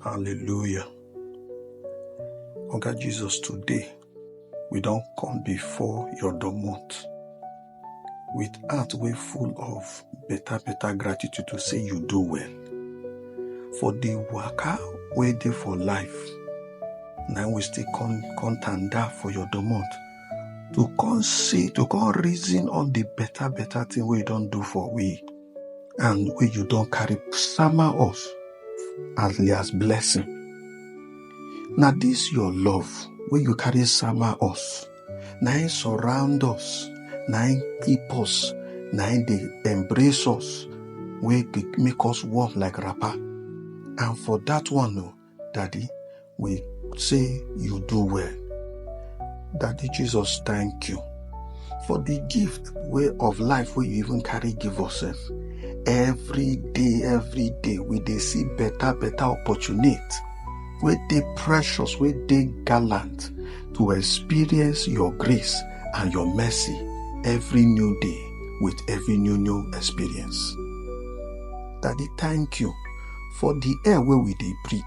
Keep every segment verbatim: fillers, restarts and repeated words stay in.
Hallelujah. Oga Jesus, today we don come before your domot with heart wey full of better better gratitude to say you do well for the waka wey dey for life. Na we still come come tanda for your domot to come see, to come reason on the better better thing wey you don do for we and wey you don carry sama us as as blessing. Na this your love wey you carry sama us, na im surround us, na im keep us, na im dey embrace us, wey dey make us warm like wrapper. And for that one o, Daddy, we say you do well. Daddy Jesus, thank you for the gift wey of life wey you even carry give us sef. Every day, every day, we dey see better better opportunity wey dey precious, wey dey gallant to experience your grace and your mercy every new day with every new new experience. Daddy, thank you for the air wey we dey breathe,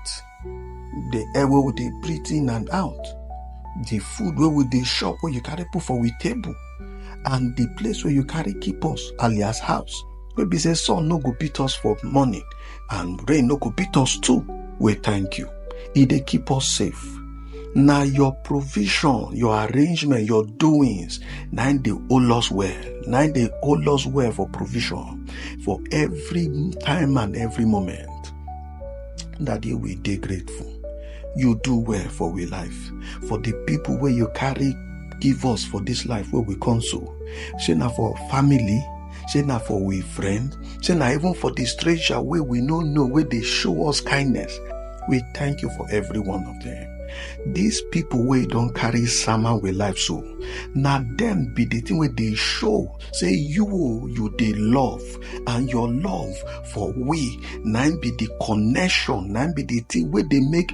the air wey we dey breathe in and out, the food wey we dey chop wey you carry put for we table, and the place wey you carry keep us, alias house, wey be say sun no go beat us for morning and rain no go beat us too. We thank you. E dey keep us safe. Na your provision, your arrangement, your doings, na im dey hold us well. Na im dey hold us well for provision for every time and every moment. Daddy, we dey grateful. You do well for we life, for the people wey you carry give us for this life wey we come so. Shey na for family, shey na for we friend, shey na even for the stranger wey we no know, wey dey show us kindness. We thank you for every one of them. These people wey don carry sama we life so, na dem be the thing wey dey show say you o, you dey love, and your love for we na im be the connection, na im be the thing wey dey make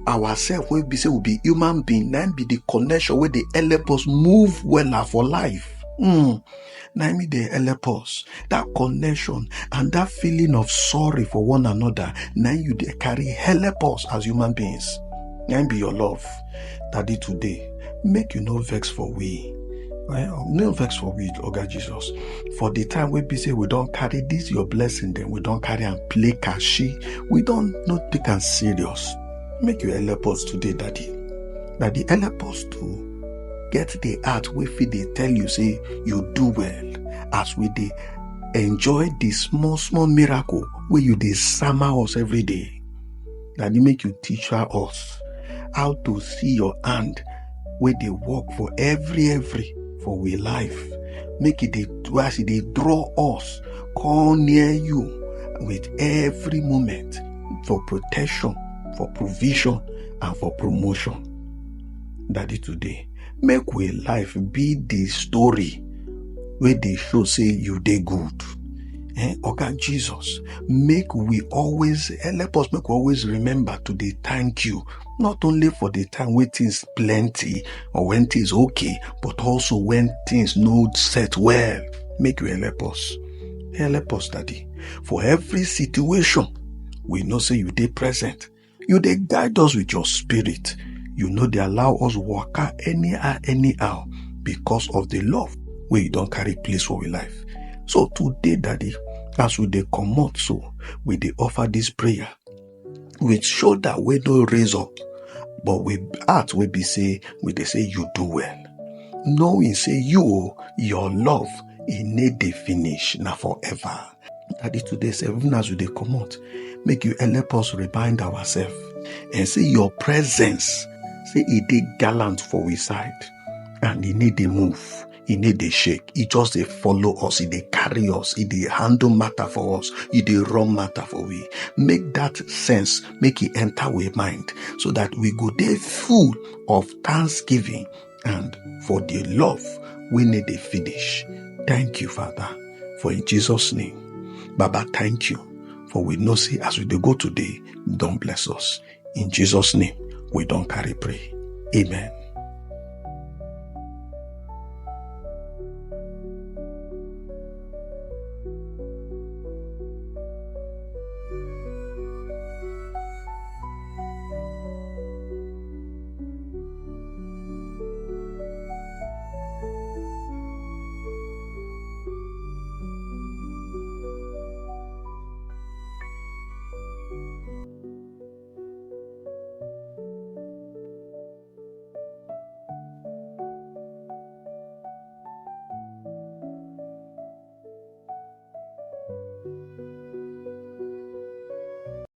ourselves, wey be say we be human being, na im be the connection wey dey help us move wella for life. Mm. Na im dey help us. That connection and that feeling of sorry for one another, na im you dey carry help us as human beings. Na im be your love. Daddy, today, make you no vex for we. Eh, no vex for we, Oga Jesus. For the time wey be say we don carry this your blessing, then we don carry am play kashi. We don no take am serious. Make you help us today, Daddy. Daddy, help us to get the heart wey fit dey tell you say you do well as we dey enjoy the small small miracle wey you dey sama us every day. Daddy, make you teach us how to see your hand wey dey work for every every for we life. Make e dey do as e dey draw us come near you with every moment for protection, for provision, and for promotion. Daddy, today, make we life be the story wey dey show say you dey good. Eh, Oga Jesus, make we always, help us make we always remember to dey thank you, not only for the time wey things plenty or when things okay, but also when things no set well. Make you help us. Help us, Daddy. For every situation, we know say you dey present. You dey guide us with your spirit. You no dey allow us waka anyhow, anyhow because of the love wey you don carry place for we life. So today, Daddy, as we dey comot so, we dey offer this prayer with shoulder wey no raise up, but with heart wey be say we dey say you do well. Knowing say you o, your love, e no dey finish, na forever. Daddy, today sef, even as we dey comot, make you help us remind ourselves and say your presence, say e dey gallant for we side, and e no dey move, e no dey shake, e just dey follow us, e dey carry us, e dey handle matter for us, e dey run matter for we. Make that sense, make e enter we mind, so that we go dey full of thanksgiving and for the love wey no dey finish. Thank you, Father, for in Jesus' name. Baba, thank you, for we know say as we dey go today, you don bless us. In Jesus' name, we don carry pray. Amen.